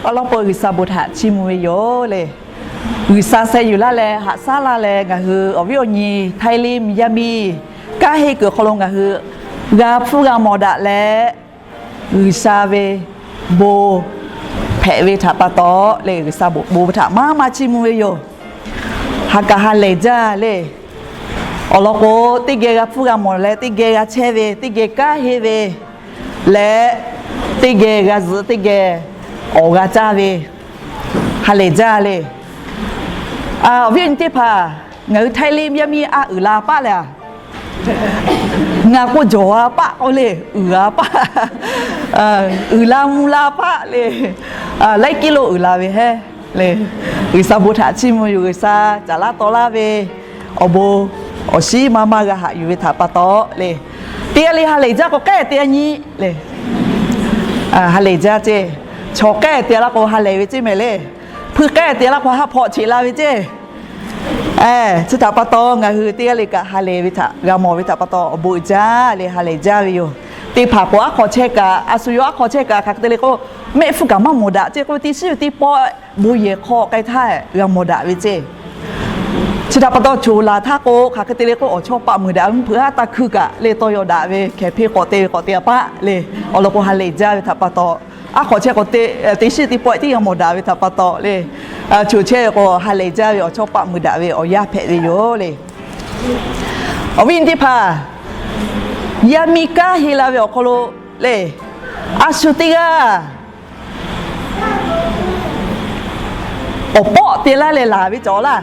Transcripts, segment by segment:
Awˬ lawn k'o, G'uiˬsha bon htaꞈ chiˇ mvuh ve yoˬ le. G'uiˬsha sheh yuˬ laˇ leh haꞈ shaˉ laˇ leh, ngaˬ hui awˬ viˉ awˬ nyi Htaiˇ liˇ yaˇ miˇ kanˉ henˇ kuiˬ awˬ hk'aw lo ngaˬ hui g'a hpfuhˇ g'a mawˬ daꞈ leh, G'uiˬsha ve bon hpehꞈ ve htaꞈ pa taw le, G'uiˬsha bon htaꞈ maˇ maˇ chiˇ mvuh ve yoˬ. Ha kaꞈ ha lehˬ jaˇ le. Awˬ lawn k'o, teˇ geh g'a hpfuhˇ g'a mawˬ leh, teˇ geh g'a chehˇ ve, teˇ geh kanˉ henˇ ve leh, teˇ geh g'a zuhꞈ, teˇ geh awˬ g'a caˇ ve, ha lehˬ jaˇ le. Awˬ viˉ awˬ nyi teˇ hpaˍ, ngaˬ hui Htaiˇ liˇ yaˇ miˇ a uiˍ la paˆ le a. Ngaˬ k'o jawˬ a paˆ k'oˆ le, uiˍ la paˆ, uiˍ la mvuh la paˆ le. Laiˉ kiˉ lo uiˍ la ve heˆ le. G'uiˬsha bon htaꞈ chiˇ mvuh yoˬ. G'uiˬsha caˍ laˇ taw laˇ ve awˬ bon awˬ shiˉ maˇ maˇ g'a haꞈ yuˬ ve htaꞈ pa taw le, teˇ g'aˇ le ha lehˬ jaˇ k'o, k'ehˉ te a nyi le. Ha lehˬ jaˇ ceˇ. Chaw k'ehˉ te laˇ k'o ha lehˬ ve ceˇ mehˍ le. Hpui k'ehˉ te laˇ k'o ha hpaw cheꞈ la ve ceˇ. Chi htaꞈ pa taw ngaˬ hui teˇ g'aˇ le kaꞈ ha lehˬ ve htaꞈ g'a mawˬ ve htaꞈ pa taw, awˬ bon uiˍ jaˇ le ha lehˬ jaˇ ve yoˬ. Teˇ hpaˍ k'o aˉ hk'aw chehˇ kaꞈ, a shu yawˇ aˉ hk'aw chehˇ kaꞈ, hk'aˬ hk'e te le k'o, mehˆ hpfuhˇ kaꞈ maˇ mawˬ daꞈ ceˇ k'oˆ ve, teˇ shiˉ teˇ pawˆ bon yehˬ hk'aw k'ai htaˇ g'a mawˬ daꞈ ve ceˇ. Chi htaꞈ pa taw, choˬ laˬ htaˇ k'o, hk'aˬ hk'e te le k'o, awˬ chawˇ paˆ meuˍ daꞈ ve, mvuhˇ hpeuꞈ haˉ taˇ hkuiˇ kaꞈ le tawˇ yaw daꞈ ve, hkehˍ hpeˇ k'awꞈ te ve k'awꞈ te a paˆ le. Awˬ lawn k'o, ha lehˬ jaˇ ve htaꞈ pa taw, aˉ hk'aw chehˇ k'o, teˇ shiˉ teˇ pawˆ tiˉ g'a mawˬ daꞈ ve htaꞈ pa taw le, choˬ chehˇ ve k'o, ha lehˬ jaˇ ve awˬ chawˇ paˆ meuˍ daꞈ ve awˬ yanˇ hpehꞈ ve yoˬ le. Awˬ viˉ awˬ nyi teˇ hpaˍ, yaˇ miˇ kanˉ henˇ la ve awˬ hk'aw lo le, a shu teˇ g'aˇ awˬ pawˆ te laˇ leh laˬ ve cawˬ laˇ.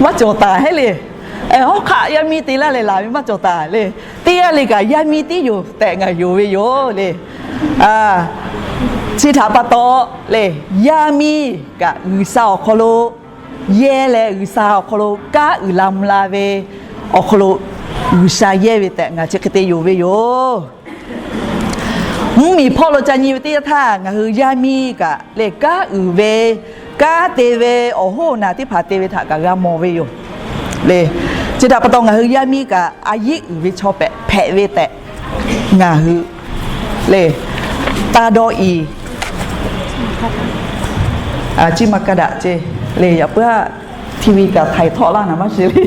Maˇ cawˬ taˍ heˆ le. Hawˉ hk'aˆ yaˇ miˇ te laˇ leh laˬ ve maˇ cawˬ taˍ le. Teˇ g'aˇ le kaꞈ yaˇ miˇ tiˉ yoˬ tehꞈ ngaˬ yonˍ ve yoˬ le. Chi htaꞈ pa taw le, yaˇ miˇ kaꞈ G'uiˬsha awˬ hk'aw lo yehˇ leh, G'uiˬsha awˬ hk'aw lo kanˉ uiˍ la mvuh la ve awˬ hk'aw lo G'uiˬsha yehˇ ve tehꞈ ngaˬ chi hk'e te yonˍ ve yoˬ. Mvuhˇmiˬ hpawˇ lo ca nyi ve teˇ yanˇ htaˇ, ngaˬ hui yaˇ miˇ kaꞈ lehˬ kanˉ uiˍ ve, kanˉ te ve, awˬ hoˉ awˬ naˬ teˇ hpaˍ te ve htaꞈ kaꞈ g'a mawˬ ve yoˬ le. Chi htaꞈ pa taw, ngaˬ hui yaˇ miˇ kaꞈ a yiˉ uiˍ ve chaw hpehꞈ ve tehꞈ ngaˬ hui le taˇ dawˇ i. Chi ma ka daꞈ ce le, yaꞈ puiˉ TV kaꞈ htaiˍ htawˆ laˇ naˍ maˇ shiˍ le.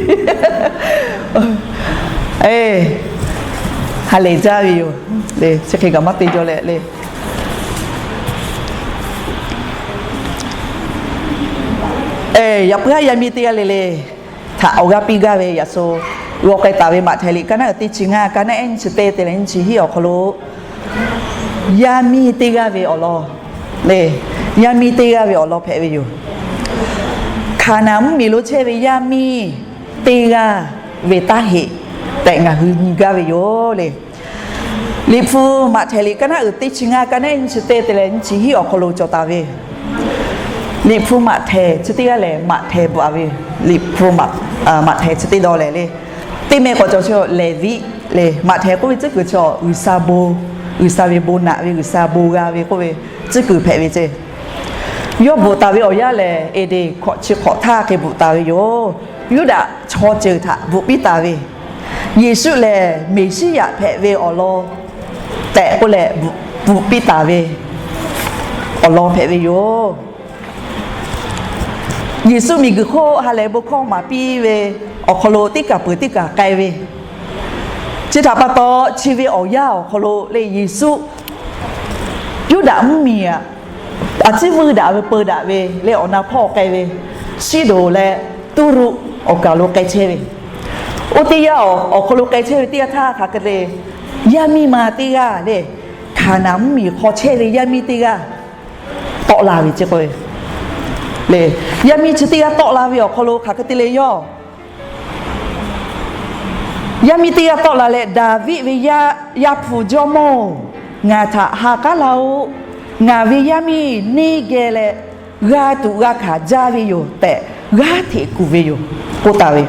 Ha lehˬ jaˇ ve yoˬ le, chi hk'e kaꞈ maˇ te jaw leh le. Yaꞈ puiˉ haˉ yaˇ miˇ teˇ g'aˇ le le htaꞈ awˬ g'aˇ piˇ gaˇ ve yaꞈ shu g'aw k'ai taˍ ve Maꞈhtehˍ liꞈ ka naˉ uiˍ teˇ chi ngaˇ, ka naˉ ehˉ nyiˇ chi teˇ te leh nyiˇ chi hiˉ awˬ hk'aw lo, yaˇ miˇ teˇ g'aˇ ve awˬ lawn le, yaˇ miˇ teˇ g'aˇ ve awˬ lawn hpehꞈ ve yoˬ. Hkaˍnanˍ mvuhˇmiˬ lo chehˇ ve yaˇ miˇ teˇ g'aˇ ve taˇ heꞈ tehꞈ ngaˬ hui nyi gaˇ ve yoˬ le. Liꞈ hpu Maꞈhtehˍ liꞈ ka naˉ uiˍ teˇ chi ngaˇ, ka naˉ ehˉ nyiˇ chi teˇ te leh nyiˇ chi hiˉ awˬ hk'aw lo cawˬ taˍ ve, Liꞈ hpu Maꞈhtehˍ chi teˇ g'aˇ lehˬ, Maꞈhtehˍ bvuhꞈ a ve, Liꞈ hpu Maꞈhtehˍ chi teˇ dawˇ lehˬ le, teˇ meh k'awꞈ cawˬ chi Leˍviˆ le, Maꞈhtehˍ k'oˆ ve tcuhˉ kuiˬ chaw G'uiˬsha bon, G'uiˬsha ve bon naꞈ ve, G'uiˬsha bon g'a ve k'oˆ ve tcuhˉ kuiˬ hpehꞈ ve ceˇ. Yawˇ bvuhꞈ taˍ ve awˬ yanˇ lehˬ, Eˍdenˍ hkawꞈ chi hk'awꞈ htaˇ hk'e bvuhꞈ taˍ ve yoˬ. Yuˇdaꞈ chaw ceuˬ htaꞈ bvuhꞈ piˇ taˍ ve, Yeˍsuˆ lehˬ Meˍsiˉyaꞈ hpehꞈ ve awˬ lawn tehꞈ k'oˆ leh bvuhꞈ piˇ taˍ ve awˬ lawn hpehꞈ ve yoˬ. Yeˍsuˆ miˬguiˬ hk'oˆ ha lehˬ bon hkawˇ maˍ piˇ ve awˬ hk'aw lo teˇ kaˬ peuˬ teˇ kaˬ k'ai ve, chi htaꞈ pa taw chi ve awˬ yanˇ awˬ hk'aw lo le Yeˍsuˆ Yuˇdaꞈ mvuhˇmiˬ aꞈ, a ciˉ vuiˇ daꞈ ve peu daꞈ ve leh awˬ na hpawˇ k'ai ve, Siˉdonˍ leh Tuˇruˆ awˬ kaˬ lo k'ai chehˇ ve, oˇ teˇ yanˇ awˬ hk'aw lo k'ai chehˇ ve teˇ yanˇ htaˇ hk'aˬ hk'e te, yaˇ miˇ ma teˇ g'aˇ le, Hkaˍnanˍ mvuhˇmiˬ hk'aw chehˇ ve yaˇ miˇ teˇ g'aˇ tawˆ la ve ceˇ k'o, le, yaˇ miˇ chi teˇ g'aˇ tawˆ la ve awˬ hk'aw lo hk'aˬ hk'e te le yawˇ yaˇ miˇ teˇ g'aˇ tawˆ la leh, Daˍviˆ ve yaˇ, Yaˇ hpu Jawˇmawˇ-oˬ, ngaˬ htaꞈ ha k'aˉ laˇ-oˆ. Ngaˬ ve yaˇ miˇ neˇ geh leh g'a tuꞈ g'a hkanˍ jaˇ ve yoˬ tehꞈ g'aˇ hteꞈ kuˬ ve yoˬ k'oˆ taˍ ve.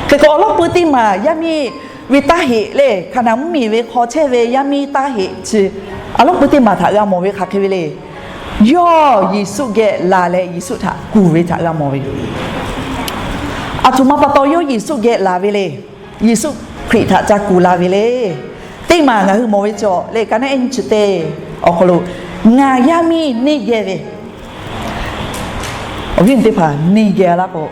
Hk'e k'o, awˬ lawn pui teˇ maˬ yaˇ miˇ ve taˇ heꞈ le, Hkaˍnanˍ mvuhˇmiˬ ve hk'aw chehˇ ve yaˇ miˇ taˇ heꞈ chi, awˬ lawn pui teˇ maˬ htaꞈ g'a mawˬ ve hk'aˬ hk'e ve le. Yawˇ Yeˍsuˆ geh laˬ leh Yeˍsuˆ htaꞈ kuˬ ve htaꞈ g'a mawˬ ve yoˬ. Aˬ htoꞈ ma pa taw yawˇ Yeˍsuˆ geh laˬ ve le. Yeˍsuˆ Hkriꞈ htaꞈ ca kuˬ la ve le. Teˇ maˬ ngaˬ hui mawˬ ve cawˬ le, ka naˉ ehˉ nyiˇ chi teˇ awˬ hk'aw lo ngaˬ yaˇ miˇ neˇ geh ve, awˬ viˉ teˇ hpaˍ neˇ geh laˇ k'o,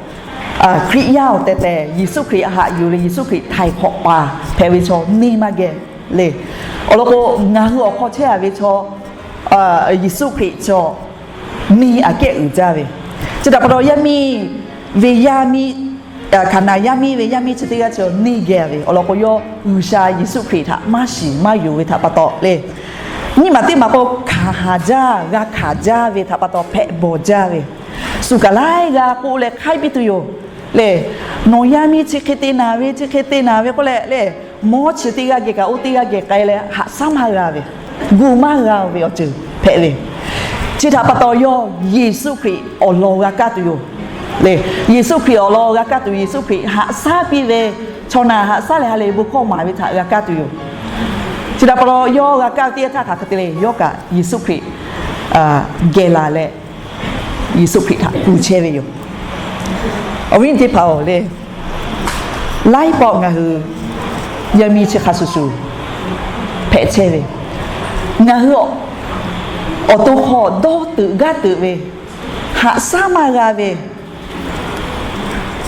Hkriꞈ yaˇ awˬ tehˬ tehˬ Yeˍsuˆ Hkriꞈ haꞈ yuˬ leh Yeˍsuˆ Hkriꞈ htaiˍ hk'awꞈ paˍ hpehꞈ ve chaw neˇ maˇ geh le. Awˬ lawn k'o, ngaˬ hui awˬ hk'aw chehˇ a ve chaw Yeˍsuˆ Hkriꞈ chaw neˇ aꞈ kehˉ uiˍ jaˇ ve. Chi htaꞈ pa taw yaˇ miˇ ve yaˇ miˇ, Hkaˍnanˍ yaˇ miˇ ve yaˇ miˇ chi teˇ g'aˇ chi neˇ geh ve awˬ lawn k'o, yawˇ G'uiˬsha Yeˍsuˆ Hkriꞈ htaꞈ maˇ shiˍ maˇ yonˍ ve htaꞈ pa taw le, nyiˇ maˬ teˇ maˬ k'o hkanˍ haˍ jaˇ, g'a hkanˍ jaˇ ve htaꞈ pa taw hpehꞈ bawˬ jaˇ ve, suh kaꞈ laiˉ g'a k'oˆ leh hk'aiˉ piˇ tuˬ yoˬ le. Nawˬ yaˇ miˇ chi hk'e te naˍ ve, chi hk'e te naˍ ve k'oˆ leh le, mawˇ chi teˇ g'aˇ geh kaꞈ oˇ teˇ g'aˇ geh k'ai leh haꞈ shaˉ maˇ g'a ve, gu maˇ g'a ve awˬ ceuˬ hpehꞈ ve. Chi htaꞈ pa taw yawˇ Yeˍsuˆ Hkriꞈ awˬ lawn g'a kaˇ tuˬ yoˬ le. Yeˍsuˆ Hkriꞈ awˬ lawn g'a kaˇ tuˬ, Yeˍsuˆ Hkriꞈ haꞈ shaˉ piˇ ve, chaw naˬ haꞈ shaˉ leh ha lehˬ bon hkawˇ maˍ ve htaꞈ g'a kaˇ tuˬ yoˬ. Chi htaꞈ pa taw yawˇ g'a kaˇ ve teˇ yanˇ htaˇ hk'aˬ hk'e te le, yawˇ kaꞈ Yeˍsuˆ Hkriꞈ geh laˬ leh Yeˍsuˆ Hkriꞈ htaꞈ kuˬ chehˇ ve yoˬ. Awˬ viˉ teˇ hpaˍ-oˬ le, laiˉ pawˆ ngaˬ hui yaˇ miˇ chi hk'a shuˍ shuˍ hpehꞈ chehˇ ve, ngaˬ hui awˬ to hk'aw dawˇ teuꞈ gaˇ teuꞈ ve, haꞈ shaˉ maˇ g'a ve,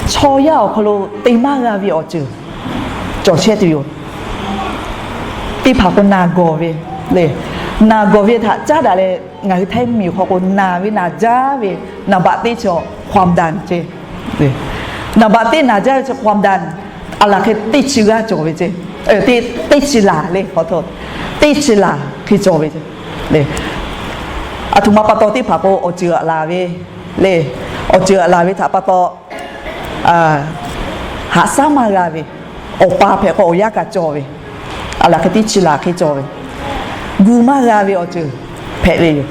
chaw yaˇ awˬ hk'aw lo te maˇ g'a ve awˬ ceuˬ cawˬ chehˇ tuˬ yoˬ. Teˇ hpaˍ k'o naˬ gawˬ ve le, naˬ gawˬ ve htaꞈ caˉ daꞈ leh ngaˬ hui Htaiˇ miˬ hk'aw k'o naˬ ve naˬ jaˇ ve naˍ baꞈ teˇ chi ความดัน ce, naˍ baꞈ teˇ naˬ jaˇ ve chi ความดัน aˬ laˬ hk'e teˇ chi g'aˇ cawˬ ve ce, teˇ chi laˬ le, teˇ chi laˬ hk'e cawˬ ve ce. Aˬ htoꞈ ma pa taw teˇ hpaˍ k'o awˬ ceuˬ aꞈ laˬ ve le, awˬ ceuˬ aꞈ laˬ ve htaꞈ pa taw haꞈ shaˉ maˇ g'a ve, awˬ pa hpehꞈ k'o awˬ yanˇ kaꞈ cawˬ ve, aˬ laˬ hk'e teˇ chi laˬ hk'e cawˬ ve, gu maˇ g'a ve awˬ ceuˬ hpehꞈ ve yoˬ.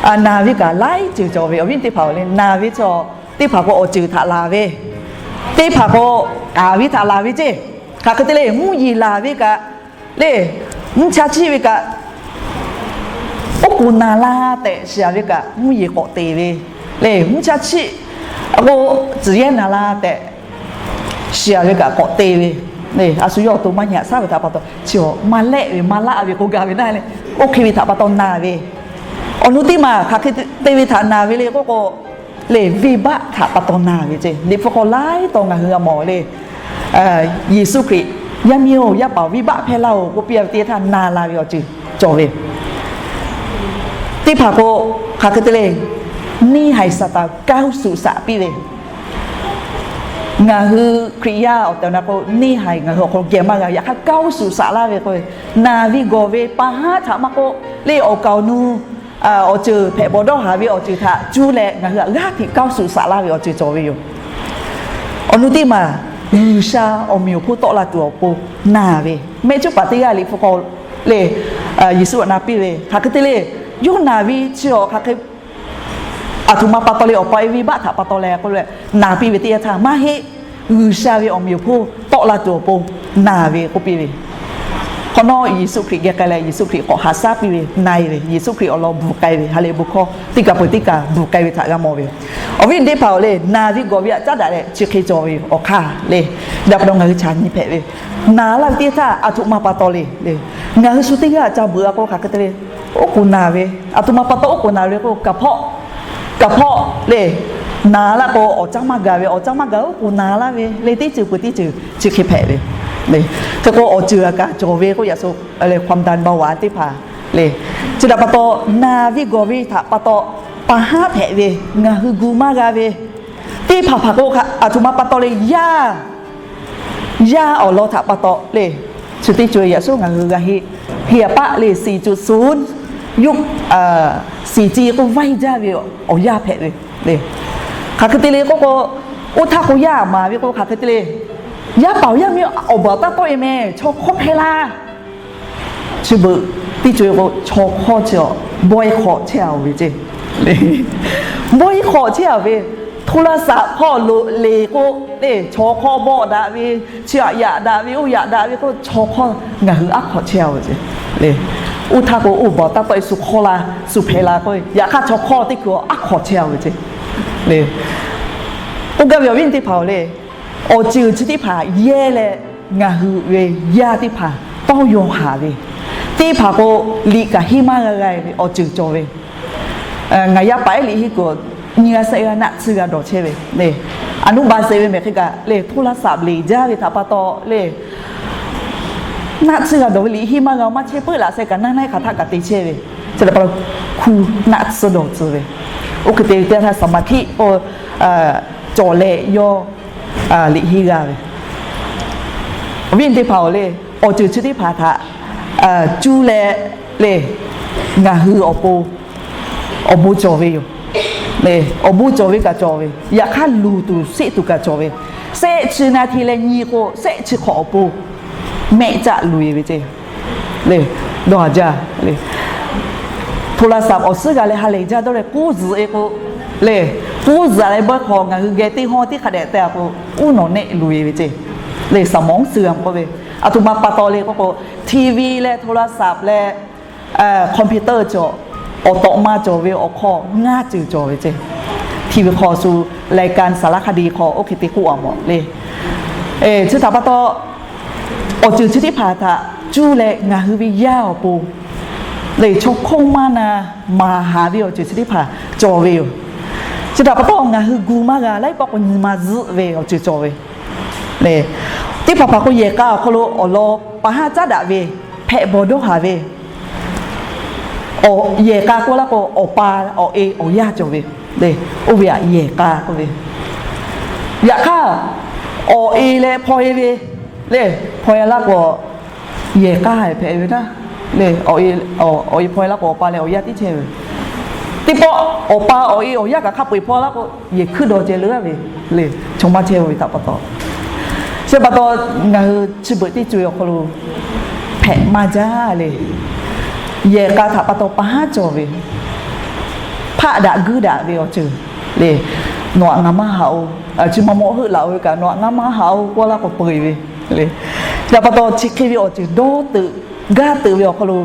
Naˬ ve kaꞈ laiˉ ceuˬ cawˬ ve, awˬ viˉ teˇ hpaˍ-oˬ le, naˬ ve chaw teˇ hpaˍ k'o awˬ ceuˬ htaꞈ laˬ ve, teˇ hpaˍ k'o k'aˍ ve htaꞈ laˬ ve ce. Hk'aˬ hk'e te le, mvuhˇ yeˬ laˬ ve kaꞈ le, mvuhˇ cha chiˆ ve kaꞈ, oˉ k'oˍ naˬ la tehꞈ shiˍ ve kaꞈ mvuhˇ yeˬ k'awꞈ te ve le, mvuhˇ cha chiˆ k'o tcuhˍ yehˇ naˬ la tehꞈ shiˍ ve kaꞈ k'awꞈ te ve le. A shu yawˇ awˬ to maˇ nyi haꞈ shaˉ ve htaꞈ pa taw chi maˇ lehˆ ve maˇ laˆ ve k'oˆ gaˇ ve naˇ le, oˇ hk'e ve htaꞈ pa taw naˬ ve. Awˬ nu teˇ maˬ hk'aˬ hk'e te ve htaꞈ naˬ ve le k'oˆ k'o le, venˇbaˆ htaꞈ pa taw naˬ ve ce. Liꞈ hpu hk'aw laiˉ taw ngaˬ hui g'a mawˬ le, Yeˍsuˆ Hkriꞈ yaˇ miˇ-oˬ, yaˇ paˍ-oˬ, venˇbaˆ hpehˇ laˇ-oˬ k'oˆ piˇ ve teˇ htaˇ naˬ la ve awˬ ceuˬ cawˬ ve. Teˇ hpaˍ k'o hk'aˬ hk'e te le, neˇ haiˬ Saˍtanˍ ก้าวสู่ saꞈ piˇ ve. Ngaˬ hui Hkriꞈ yaˇ awˬ tehˬ awˬ na k'o neˇ haiˬ ngaˬ hui awˬ hk'aw lo geh maˇ g'a. Yaꞈ hk'aˇ ก้าวสู่ saꞈ laˇ ve k'o, naˬ ve gawˬ ve pa haˉ htaꞈ maˇ k'oˆ le, awˬ kaˍ awˬ nu awˬ ceuˬ hpehꞈ bawˬ dawˇ haˍ ve awˬ ceuˬ htaꞈ cuˇ leh ngaˬ hui htaꞈ g'aˇ hteꞈ ก้าวสู่ saꞈ laˇ ve awˬ ceuˬ cawˬ ve yoˬ. Awˬ nu teˇ maˬ G'uiˬsha awˬ meꞈ awˬ hponˇ tawˆ la tuˬ awˬ pon naˬ ve, mehˆ cuˉ paˍ teˇ g'aˇ Liꞈ hpu hk'aw le Yeˍsuˆ aꞈ na piˇ ve hk'aˬ hk'e te le, yawˇ naˬ ve chi awˬ hk'aˬ hk'e aˬ htoꞈ ma pa taw le, awˬ pa e venˇbaˆ htaꞈ pa taw leh k'oˆ leh naˬ piˇ ve teˇ yanˇ htaˇ maˇ heˆ, G'uiˬsha ve awˬ meꞈ awˬ hponˇ tawˆ la tuˬ awˬ pon naˬ ve k'oˆ piˇ ve. Hk'awꞈ nawˉ Yeˍsuˆ Hkriꞈ geh k'ai leh Yeˍsuˆ Hkriꞈ k'awꞈ haꞈ shaˉ piˇ ve na e ve, Yeˍsuˆ Hkriꞈ awˬ lawn bvuhˬ k'ai ve, ha lehˬ bon hkawˇ teˇ kaˬ peuˬ teˇ kaˬ bvuhˬ k'ai ve htaꞈ g'a mawˬ ve. Awˬ viˉ teˇ hpaˍ-oˬ le, naˬ ve gawˬ ve aꞈ caˉ daꞈ leh chi hk'e cawˬ ve awˬ hk'aˇ le, daꞈ pa taw ngaˬ hui chaꞈ nyi hpehꞈ ve, naˬ laˇ ve teˇ yanˇ htaˇ aˬ htoꞈ ma pa taw le le, ngaˬ hui shu teˇ g'aˇ ca beuꞈ a k'o hk'aˬ hk'e te le, oˉ k'oˍ naˬ ve, aˬ htoꞈ ma pa taw oˉ k'oˍ naˬ ve k'o kaˍ hpawˆ, kaˍ hpawˆ le, naˬ laˇ k'o awˬ caˉ maˇ gaˬ ve, awˬ caˉ maˇ gaˬ oˉ k'oˍ naˬ laˇ ve le, teˇ ceuˬ peuˬ teˇ ceuˬ chi hk'e hpehꞈ ve. Hk'e k'o awˬ ceuˬ aꞈ kaꞈ cawˬ ve k'oˆ yaꞈ shu le, ความดัน เบาหวาน teˇ hpaˍ le, chi htaꞈ pa taw naˬ ve gawˬ ve htaꞈ pa taw pa haˉ hpehꞈ ve, ngaˬ hui gu maˇ g'a ve, teˇ hpaˍ hpaˍ k'o aˬ htoꞈ ma pa taw le yaˇ yaˇ awˬ lawn htaꞈ pa taw le, chi teˇ co yaꞈ shu ngaˬ hui g'a heˆ, heˍ aꞈ paˆ le สี่จุดศูนย์ ยุค สี่จี k'oˆ vaiˇ jaˇ ve awˬ yanˇ hpehꞈ ve le. Hk'aˬ hk'e te le k'oˆ k'o, oˇ htaˇ k'o yaˇ maˍ ve k'o hk'aˬ hk'e te le, yaˇ paˍ yaˇ miˇ awˬ baˬ taˇ tawˆ e meh, chaw hk'awˇ hpehˇ laˇ. Chi beuꞈ teˇ co e k'o chaw hk'awˇ chi awˬ bawehˇ hk'awꞈ chehˇ a-oˬ ve ce. Bawehˇ hk'awꞈ chehˇ a ve, โทรศัพท์ hk'aw lo le k'o le, chaw hk'awˇ bawˆ daꞈ ve, chi aꞈ yaꞈ daꞈ ve, oˇ yaꞈ daꞈ ve k'o chaw hk'awˇ ngaˬ hui aˉ hk'awꞈ chehˇ a ve ce. Oˇ htaˇ k'o oˇ baˬ taˇ tawˆ e shu hk'awˇ la, shu hpehꞈ la k'o, yaꞈ hk'aˇ chaw hk'awˇ teˇ hkui aˉ hk'awꞈ chehˇ a ve ce. K'oˆ gaˇ ve awˬ viˉ teˇ hpaˍ-oˬ le, awˬ ceuˬ chi teˇ hpaˍ yehˇ leh ngaˬ hui ve yaˇ teˇ hpaˍ tawˇ yaw haˍ ve, Teˇ hpaˍ k'o, liꞈ kaꞈ henˇ maˇ g'a g'a ve awˬ ceuˬ cawˬ ve. Ngaˬ yaˇ paˍ ehˉ liꞈ henˇ kuiˬ, nyiˇ g'aˇ shehˆ g'aˇ naˆ tsuhˇ g'a dawˬ chehˇ ve le. A nuˇ ba sheˍ ve mehˬ hk'e kaꞈ le, htoˇ laˇ saꞈ leˍ jaˇ ve htaꞈ pa taw le, naˆ tsuhˇ g'a dawˬ ve liꞈ henˇ maˇ g'a maˇ chehˇ peuˬ laꞈ sheh kaꞈ naˆ naˆ hk'aˬ htaˆ kaꞈ te chehˇ ve. Chi htaꞈ pa taw, hkuˇ naˆ tsuhˇ dawˬ tcuh ve, oˇ hk'e te ve teˇ yanˇ htaˇ สมาธิ k'o, cawˬ leh yawˇ liꞈ henˇ g'a ve. Awˬ viˉ teˇ hpaˍ-oˬ le, awˬ ceuˬ chi teˇ hpaˍ htaꞈ cuˇ leh le, ngaˬ hui awˬ pon awˬ bon cawˬ ve yoˬ. Awˬ bon cawˬ ve kaꞈ cawˬ ve, yaꞈ hk'aˇ luˬ tuˬ sheˆ tuˬ kaꞈ cawˬ ve. Shehˆ chi na hti leh nyi k'o, shehˆ chi hk'awꞈ awˬ pon mehˆ caˆ luˬ e ve ceˇ. Le, dawˇ haˍ jaˇ le. โทรศัพท์ awˬ suhˉ g'a leh ha lehˬ jaˇ dawˇ leh k'uˉ zuhꞈ e k'o, le, k'uˉ zuhꞈ leh bawehˇ hk'aw ngaˬ hui geh teˇ hawˇ teˇ hk'a dehꞈ te a k'o, uˉ nawˬ nehˆ luˬ e ve ceˇ. Le, สมองเสื่อม k'oˆ ve, a htoꞈ ma pa taw le k'oˆ k'o, TV leh โทรศัพท์ leh computer cawˬ, awˬ tawꞈ ma cawˬ ve awˬ hk'aw ngaˇ ceuˬ cawˬ ve ceˇ. TV hk'aw shu รายการสารคดี hk'aw oˇ hk'e te k'oˆ a mawˬ le. Chi htaꞈ pa taw, awˬ ceuˬ chi teˇ hpaˍ htaꞈ cuˇ leh ngaˬ hui ve yaˇ awˬ pon le, chaw hk'oˆ maˇ na maˍ haˍ ve awˬ ceuˬ chi teˇ hpaˍ cawˬ ve yoˬ. Chi htaꞈ pa taw ngaˬ hui gu maˇ g'a laiˉ pawˆ k'o nyi ma zuhˆ ve awˬ ceuˬ cawˬ ve le. Teˇ hpaˍ hpaˍ k'o yehˬ k'a awˬ hk'aw lo awˬ lawn pa haˉ caˉ daꞈ ve, hpehꞈ bawˬ dawˇ haˍ ve, yehˬ k'a k'oˆ laˇ k'o awˬ pa awˬ e awˬ yaˇ cawˬ ve le. Oˇ ve htaꞈ yehˬ k'a k'oˆ ve. Yaꞈ hk'aˇ, awˬ e leh hpaw e ve le, hpaw e laˇ k'o yehˬ k'a hpehꞈ ve naˉ le. Awˬ e hpaw e laˇ k'o awˬ pa leh awˬ yaˇ tiˉ chehˇ ve. Teˇ pawˆ awˬ pa awˬ e awˬ yaˇ kaꞈ hk'a peu-eˬ hpaw laˇ k'o, yehˬ hkuiˉ dawˬ ceh le ve le, chaw maˇ chehˇ ve htaꞈ pa taw. Chi pa taw ngaˬ hui chi beuꞈ teˇ co-e awˬ hk'aw lo hpehꞈ maˇ jaˇ le. Yehˬ k'a htaꞈ pa taw pa haˉ cawˬ ve, hpaˆ daꞈ guiˇ daꞈ ve awˬ ceuˬ le. Nawˬ htaꞈ ngaˬ maˇ haꞈ-o, chi ma mawˆ heuˆ laꞈ-o ve kaꞈ nawˬ htaꞈ ngaˬ maˇ haꞈ-o k'oˆ laˇ k'o peu-eˬ ve le. Chi htaꞈ pa taw chi hk'e ve awˬ ceuˬ dawˇ teuꞈ gaˇ teuꞈ ve awˬ hk'aw lo,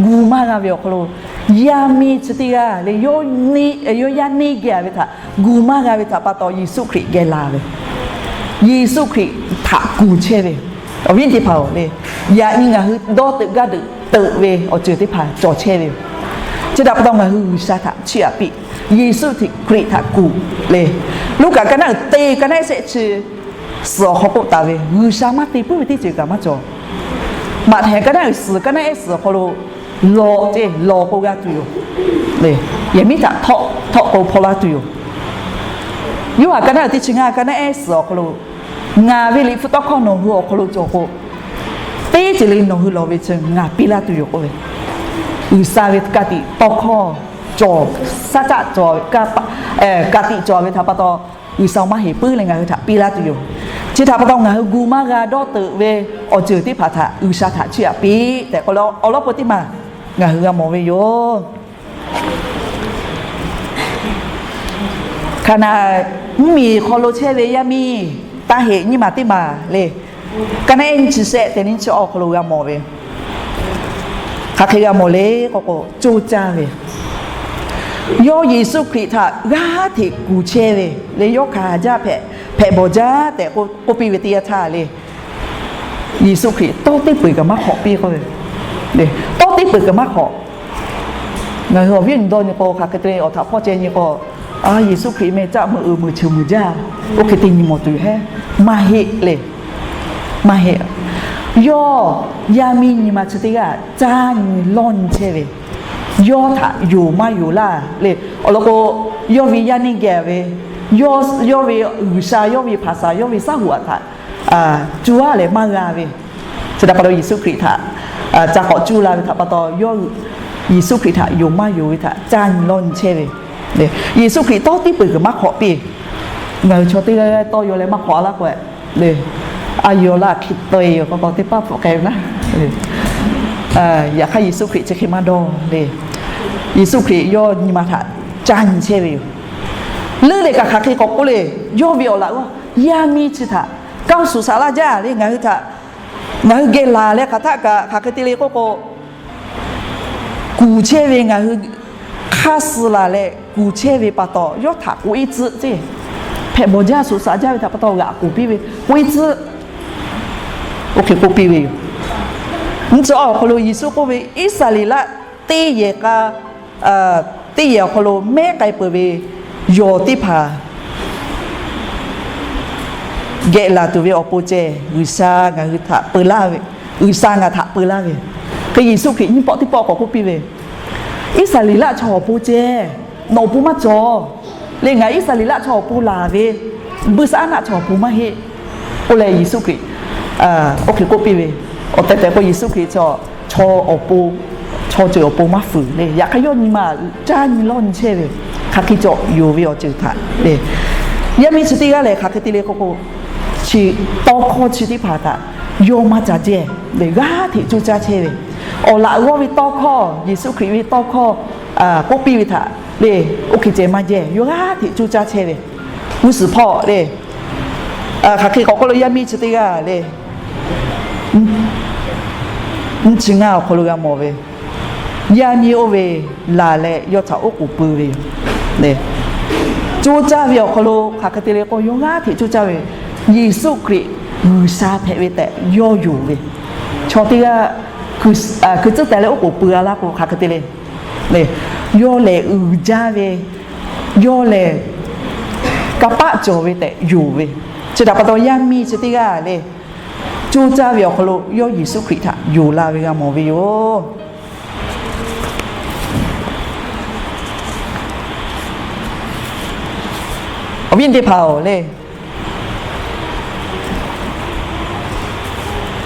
gu maˇ g'a ve awˬ hk'aw lo, yaˇ miˇ chi teˇ g'aˇ le, yawˇ yaˇ neˇ geh ve htaꞈ gu maˇ g'a ve htaꞈ pa taw Yeˍsuˆ Hkriꞈ geh la ve, Yeˍsuˆ Hkriꞈ htaꞈ kuˬ chehˇ ve. Awˬ viˉ teˇ hpaˍ-oˬ le, yaꞈ nyi ngaˬ hui dawˇ teuꞈ gaˇ teuꞈ teuꞈ ve awˬ ceuˬ teˇ hpaˍ cawˬ chehˇ ve yoˬ. Chi htaꞈ pa taw ngaˬ hui G'uiˬsha htaꞈ chiˇ aꞈ piˇ, Yeˍsuˆ Hkriꞈ htaꞈ kuˬ le. Luˉkaꞈ ka naˉ uiˍ te ka naˉ ehˉ shehˆ chi suhˍ awˬ hk'aw k'oˆ taˍ ve, G'uiˬsha maˇ te puiˉ ve teˇ ceuˬ kaꞈ maˇ cawˬ. Maꞈhtehˍ ka naˉ uiˍ suhˍ ka naˉ ehˉ suhˍ awˬ hk'aw lo lawꞈ ceˇ lawˬ k'o g'a tuˬ yoˬ. Yehˬ miˉ htaꞈ htawˆ htawˆ k'o hpaw laˇ tuˬ yoˬ. Yoˇhanˬ ka naˉ uiˍ teˇ chi ngaˇ ka naˉ ehˉ suhˍ awˬ hk'aw lo, Ngaˬ ve Liꞈ hpu tawˇ hkawˇ nawˬ hui awˬ hk'aw lo cawˬ k'o, teˇ ceuˬ le nawˬ hui lawˬ ve chi ngaˬ piˇ laˇ tuˬ yoˬ k'oˆ ve. G'uiˬsha ve ka tiꞈ tawˇ hkawˇ cawˬ, shaˉ caˆ cawˬ, ka tiꞈ cawˬ ve htaꞈ pa taw, G'uiˬsha maˇ heˍ puiˉ leh ngaˬ hui htaꞈ piˇ laˇ tuˬ yoˬ. Chi htaꞈ pa taw ngaˬ hui gu maˇ g'a dawˇ teuꞈ ve awˬ ceuˬ teˇ hpaˍ htaꞈ G'uiˬsha htaꞈ chiˇ aꞈ piˇ tehꞈ k'oˆ leh awˬ lawn peu teˇ maˬ ngaˬ hui g'a mawˬ ve yoˬ. Hkaˍnanˍ mvuhˇmiˬ hk'aw lo chehˇ ve yaˇ miˇ taˇ heꞈ nyiˇ maˬ teˇ maˬ le. Ka naˉ ehˉ nyiˇ chi shehˆ tehꞈ nyiˇ chi awˬ hk'aw lo g'a mawˬ ve, hk'aˬ hk'e g'a mawˬ le k'oˆ k'o, coˇ caˇ ve, yawˇ Yeˍsuˆ Hkriꞈ htaꞈ g'aˇ hteꞈ kuˬ chehˇ ve le. Yawˇ hkanˍ jaˇ hpehꞈ, hpehꞈ bawˬ jaˇ tehꞈ k'oˆ piˇ ve teˇ yanˇ htaˇ le, Yeˍsuˆ Hkriꞈ tawˇ teˇ peuˬ kaꞈ maˇ hk'awꞈ piˇ k'oˆ ve, tawˇ teˇ peuˬ kaꞈ maˇ hk'awꞈ. Ngaˬ hui awˬ viˉ awˬ nyi dawˇ nyi k'o, hk'aˬ hk'e te le awˬ htaꞈ hpawˇ ceh nyi k'o, a Yeˍsuˆ Hkriꞈ meh caˆ meuꞈ uiˍ meuꞈ cheuˬ meuꞈ jaˇ, oˇ hk'e te nyi mawˬ tuˬ yoˬ hehˉ. Maˇ heˆ le. Maˇ heˆ. Yawˇ yaˇ miˇ nyi ma chi teˇ g'aˇ caˇ nyi lawˇ nyi chehˇ ve, yawˇ htaꞈ yonˍ maˇ yonˍ laˇ le. Awˬ lawn k'o, yawˇ ve yaˇ neˇ geh ve, yawˇ ve G'uiˬsha, yawˇ ve hpaˍsaˍ, yawˇ ve shaˉ hoꞈ aꞈ htaꞈ cuˇ aˉ leh maˇ g'a ve, chi htaꞈ pa taw Yeˍsuˆ Hkriꞈ htaꞈ ca k'awꞈ cuˇ la ve htaꞈ pa taw, yawˇ Yeˍsuˆ Hkriꞈ htaꞈ yonˍ maˇ yonˍ ve htaꞈ caˇ nyi lawˇ nyi chehˇ ve. Yeˍsuˆ Hkriꞈ tawˇ teˇ peuˬ kaꞈ maˇ hk'awꞈ piˇ. Ngaˬ hui chaw teˇ g'aˇ tawˇ yaw leh maˇ hk'awꞈ laˇ k'o, a yaw laˇ hk'e tawˆ e yoˬ k'o k'o teˇ paˆ hpfuhˆ k'ai ve naˉ. Yaꞈ hk'aˇ Yeˍsuˆ Hkriꞈ chi hk'e maˇ dawˇ le. Yeˍsuˆ Hkriꞈ yawˇ nyi ma htaꞈ caˇ nyi chehˇ ve yoˬ. Leuˉ leh kaꞈ hk'aˬ hk'e k'awꞈ k'oˆ le, yawˇ ve awˬ laꞈ g'awˇ yaˇ miˇ chi htaꞈ kanˇ suˍ shaˍ laˇ jaˇ le. Ngaˬ hui htaꞈ, ngaˬ hui geh laˬ leh hk'aˬ htaˆ kaꞈ hk'aˬ hk'e te le k'oˆ k'o, kuˬ chehˇ ve ngaˬ hui hk'aˇ suh laˬ leh kuˬ chehˇ ve pa taw, yawˇ htaꞈ k'oꞈ e tcuhˆ ceˇ. Hpehꞈ bawˬ jaˇ suˍ shaˍ jaˇ ve htaꞈ pa taw g'aꞈ k'oˍ piˇ ve, k'oꞈ e tcuhˆ. Oˇ hk'e k'oˆ piˇ ve yoˬ. Nyiˇ chi awˬ hk'aw lo Yeˍsuˆ k'oˆ ve, Iˉsaˍreˍlaˆ teˇ yehˬ k'a, teˇ yehˬ awˬ hk'aw lo mehˉ k'ai peuˬ ve yawˬ teˇ hpaˍ geh laˬ tuˬ ve awˬ pon ceh, G'uiˬsha ngaˬ hui htaꞈ peu laˇ ve, G'uiˬsha ngaˬ htaꞈ peu laˇ ve. Hk'e Yeˍsuˆ Hkriꞈ nyiˇ pawˆ teˇ pawˆ k'awꞈ k'oˆ piˇ ve, Iˉsaˍreˍlaˆ chaw awˬ pon ceh, nawˬ awˬ pon maˇ cawˬ. Leh ngaˬ Iˉsaˍreˍlaˆ chaw awˬ pon laˬ ve, buiˇshaˆaˉnaˆ chaw awˬ pon maˇ heˆ. K'oˆ leh Yeˍsuˆ Hkriꞈ oˇ hk'e k'oˆ piˇ ve. Awˬ tehˬ tehˬ k'o Yeˍsuˆ Hkriꞈ chaw, chaw awˬ pon, chaw ceuˬ awˬ pon maˇ fuiˍ le. Yaꞈ hk'aˇ yawˇ nyi ma caˇ nyi lawˇ nyi chehˇ ve, hk'aˬ hk'e cawˬ yonˍ ve awˬ ceuˬ htaꞈ le. Yaˇ miˇ chi teˇ g'aˇ lehˬ hk'aˬ hk'e te le k'oˆ k'o, chi tawˇ hkawˇ chi teˇ hpaˍ htaꞈ yawˇ maˇ ca jehˇ leh g'aˇ hteꞈ coˇ caˇ chehˇ ve. Awˬ laꞈ g'awˇ ve tawˇ hkawˇ, Yeˍsuˆ Hkriꞈ ve tawˇ hkawˇ k'oˆ piˇ ve htaꞈ le, oˇ hk'e ceh maˇ jehˇ, yawˇ g'aˇ hteꞈ coˇ caˇ chehˇ ve. G'uˇ suhˍ hpawˇ le, hk'aˬ hk'e k'awꞈ k'oˆ lo yaˇ miˇ chi teˇ g'aˇ le, nyiˇ chi ngaˇ awˬ hk'aw lo g'a mawˬ ve, yaˇ miˇ oˇ ve laˬ leh yawˇ htaꞈ oˉ k'oˍ pui ve yoˬ. Coˇ caˇ ve awˬ hk'aw lo hk'aˬ hk'e te le k'o, yawˇ g'aˇ hteꞈ coˇ caˇ ve, Yeˍsuˆ Hkriꞈ G'uiˬsha hpehꞈ ve tehꞈ yawˇ yonˍ ve. Chaw teˇ g'aˇ hkui tcuhˉ teh leh oˉ k'oˍ pui a laˇ k'o hk'aˬ hk'e te le, yawˇ lehˬ uiˍ jaˇ ve, yawˇ lehˬ kanˇ paˆ cawˬ ve tehꞈ yonˍ ve. Chi htaꞈ pa taw yaˇ miˇ chi teˇ g'aˇ le, coˇ caˇ ve awˬ hk'aw lo yawˇ Yeˍsuˆ Hkriꞈ htaꞈ yonˍ la ve g'a mawˬ ve yoˬ. Awˬ viˉ teˇ hpaˍ-oˬ le,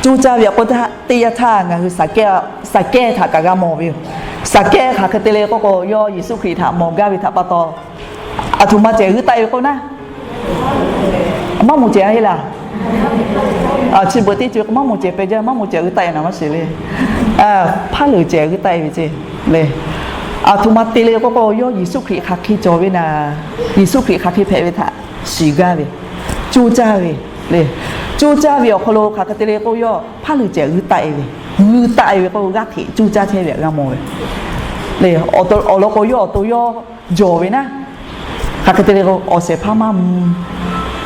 coˇ caˇ ve awˬ k'oˆ teˇ yanˇ htaˇ ngaˬ hui Saˍkehˇ htaꞈ kaꞈ g'a mawˬ ve yoˬ. Saˍkehˇ hk'aˬ hk'e te le k'oˆ k'o, yawˇ Yeˍsuˆ Hkriꞈ htaꞈ mawˬ gaˇ ve htaꞈ pa taw, aˬ htoꞈ ma cehˬ g'uiˇ taˆ-e ve k'oˆ naˉ, maˇ moˍ cehˬ-a heˆ laˇ. Chi beuꞈ teˇ co maˇ moˍ cehˬ peh jaˇ, maˇ moˍ cehˬ g'uiˇ taˆ-e naˍ maˇ shiˍ le. Hpaˇ leuˬ cehˬ g'uiˇ taˆ-e ve ce le. Aˬ htoꞈ ma te le k'oˆ k'o, yawˇ Yeˍsuˆ Hkriꞈ hk'aˬ hk'e cawˬ ve naˍ, Yeˍsuˆ Hkriꞈ hk'aˬ hk'e hpehꞈ ve htaꞈ shiˍ gaˇ ve, coˇ caˇ ve le. Coˇ caˇ ve awˬ hk'aw lo hk'aˬ hk'e te le k'o, yawˇ hpaˇ leuˬ cehˬ g'uiˇ taˆ-e ve, g'uiˇ taˆ-e ve k'o g'aˇ hteꞈ coˇ caˇ chehˇ ve g'a mawˬ ve le. Awˬ lawn k'o yawˇ awˬ to yawˇ jawˬ ve naˉ, hk'aˬ hk'e te le k'o awˬ shehˍ hpaˇ maˇ mvuh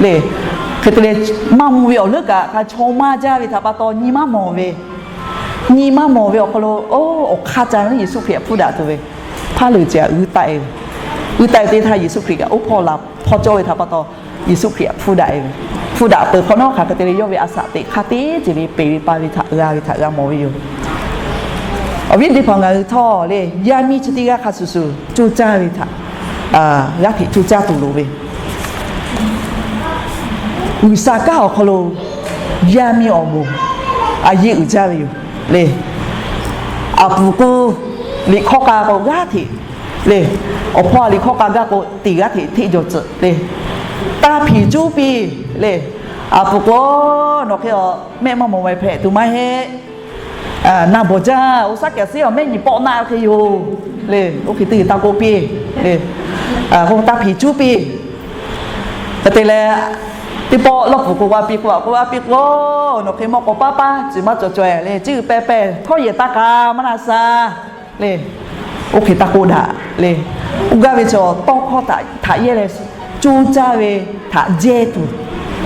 le. Hk'e te leh maˇ mvuh ve awˬ leuˉ kaꞈ hk'a chaw maˇ jaˇ ve htaꞈ pa taw nyi maˇ mawˬ ve, nyi maˇ mawˬ ve awˬ hk'aw lo, oˇ, awˬ hk'aˇ ca ve Yeˍsuˆ Hkriꞈ htaꞈ hpfuhˇ daꞈ tuˬ ve, hpaˇ leuˬ cehˬ g'uiˇ taˆ-e ve, g'uiˇ taˆ-e ve teˇ htaˇ Yeˍsuˆ Hkriꞈ kaꞈ oˇ hpawˇ la hpawˇ cawˇ ve htaꞈ pa taw, Yeˍsuˆ Hkriꞈ htaꞈ hpfuhˇ daꞈ-e ve, hpfuhˇ daꞈ peuˬ hk'awꞈ nawˉ hk'aˬ hk'e te leh yawˇ ve a shaꞈ teꞈ hk'aˇ teˇ ceuˬ le peˬ ve pa ve htaꞈ g'a ve htaꞈ g'a mawˬ ve yoˬ. Awˬ viˉ teˇ hpaˍ ngaˬ hui htawˇ le, yaˇ miˇ chi teˇ g'aˇ hk'a shuˍ shuˍ coˇ caˇ ve htaꞈ g'aˇ hteꞈ coˇ caˇ tuˬ loˍ ve, G'uiˬsha kanˉ awˬ hk'aw lo yaˇ miˇ awˬ moˍ a yeˇ uiˍ jaˇ ve yoˬ le. Aˬ puˍ k'o, liꞈ hkawˇ k'a k'o g'aˇ hteꞈ le, awˬ hpawˇ a liꞈ hkawˇ k'a gaˇ k'o teˇ g'aˇ hteꞈ hteˆ jawˬ tcuhꞈ le. Taˇ hpiˍ cuˉ piˇ le. Aˬ puˍ k'o, nawˬ hk'e a mehˆ maˇ mawˬ mehˍ hpehꞈ tuˬ maˇ heˆ. Na bawˬ jaˇ, oˇ shaˉ kehˬ shiˉ awˬ mehˆ nyi pawˆ naˆ hk'e yoˬ le. Oˇ hk'e teˇ g'uiˬ taˇ k'oˆ piˇ le. K'o taˇ hpiˍ cuˉ piˇ. Hk'e te leh, teˇ pawˆ lawˇ puˍ k'o g'a piˇ k'o, a k'o g'a piˇ k'o, nawˬ hk'e mawˇ k'awꞈ paˇ paˇ ciˬ maˇ cawˬ caweh le, ciˉ pehˇ pehˇ htawˇ yehˬ taˇ k'a maˇ na sha le. Oˇ hk'e taˇ k'oˆ daꞈ le. Oˇ gaˇ ve chaw tawˇ hkawˇ htaꞈ htaꞈ yehˇ leh coˇ caˇ ve htaꞈ jehˇ tuˬ